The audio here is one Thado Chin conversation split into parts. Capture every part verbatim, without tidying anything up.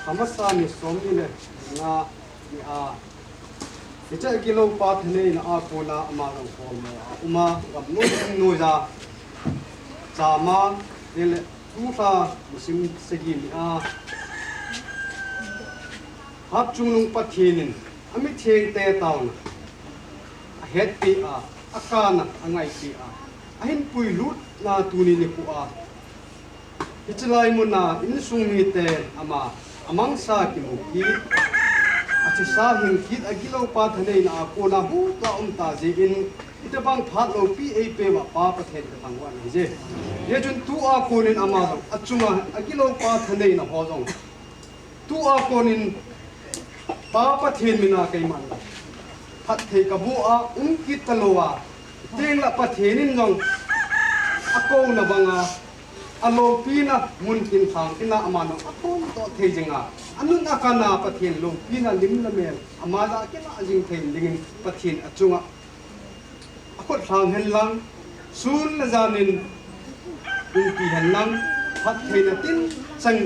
Amasa ni som ni le nga ni a, hiche agilou pa thaneina a kona ama jong holmo a uma, gamnoi noiya chama, tile tulha nisim sagi ni a, Hatchungnung Pathen in amithengte taona ahetpi a, akana angaipia, ahin puilutna tuni nikho a, hiche lai muna insung mite ama amangsa kimu kit, athisa hing kit, agilou pa thaneina a kona huhdoh a um ta jeh in, hitobang phat loupi eipeuva Pa Pathen kathangvah in ahije. Hijeh chun tua konin ama jong achunga agilou pa thaneina ho jong tua konin Pa Pathen mina keiman phatthei kaboh a, um kit talouva, tengle Pathen in jong akouna banga aloupina muntin lhang ina ama jong aphondoh thei jinga, anun akana Pathen loupina lim le mel ama jah a kilah jing thei dingin Pathen achunga akhut lhang henlang, sun le janin umpi henlang, phattheina tinchang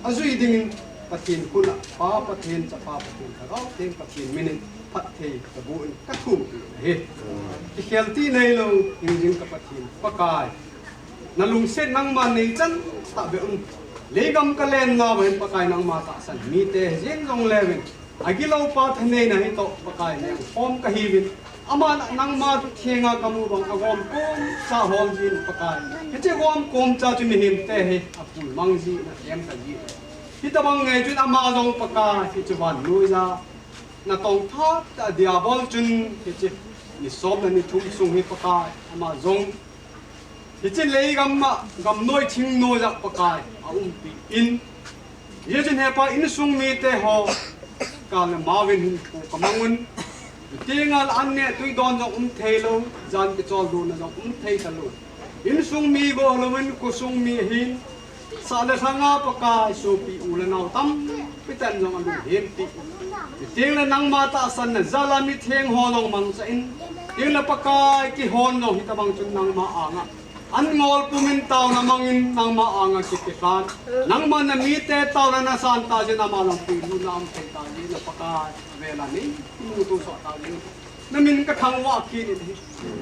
ajui dingin Pathen khut a Pa Pathen, Chapa Pathen, Lhagao Theng Pathen minin phatthei kaboh in kathumpi ahi. Kikhel ti neilou hingjing ka Pathen Pakai, nalungset nangma neichan tahbeh un. Leigam kalen nauva hin Pakai nangma tahsan mite jeng jong leuvin, agilou pa thaneina hitoh Pakai lengkhom kahiuvin, aman nangma thuthenga kamu bang agomkomcha hol jin Pakai, hiche gomkomcha chu mihemte hi apui mang jin, ahem ta jin. Hitobang nge chun ama jong Pakai hiche vannoiya natong tha tah Diabol chun hiche ni som le ni thum sung hi Pakai ama jong hiche leigam a gamnoi thingnoiya Pakai aumpi in, hijeh chun hepa insung mite ho kal le mauvin hinkho kamang un, tengle an neh tui don jong um theilou, jan kichol lona jong um thei talou, insung mi bou louvin khosung mi ahin, sah le lhanga Pakai sopi u le nao tampi tah in jong alunghempi in, tengle nangma tahsanna jal a mitheng ho jong mangcha in, tengle Pakai kihon jong hitobang chun nangma anga an ngol pumin taona mangin nangma anga kikilhan, nangman namite taona nasan ta jeh in ama jong puilutna um thei ta jeh in Pakai, avela neimuto sah ta jeh in namin kathangvah kit in ahi.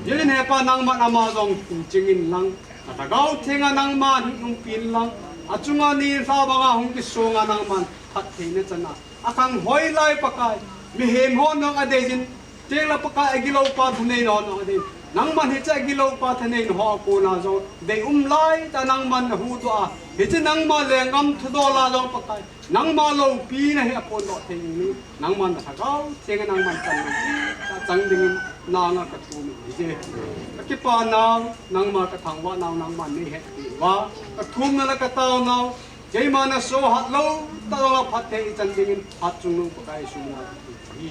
Hijeh in hepa nangman ama jong hung ching inlang, na Lhagao Thenga nangman hung umpi inlang, achunga nilhah banga hung kisonga nangman phattheina chana akhang hoi lai Pakai, mihem hon jong adeijin, tengle Pakai agilou pa thaneina hon jong adei, nangman hiche agilou pa thaneina ho a kona jong deium laitah nangman nahuhdoh a, hiche nangma lenggam thudol a jong Pakai nangma loupina hi aphondoh thei in, nangman na Lhagao Thenga nangman chan lou cheh tah chang dingin nanga kathum in ahije. Kakipa nau, nangma kathangvah nau, nangman neihetpi uva, kathumna le kataonau, keima naso hat lou tah jongle phatthei ichan dingin Hatchungnung Pakai Jesu mina kathum ahi.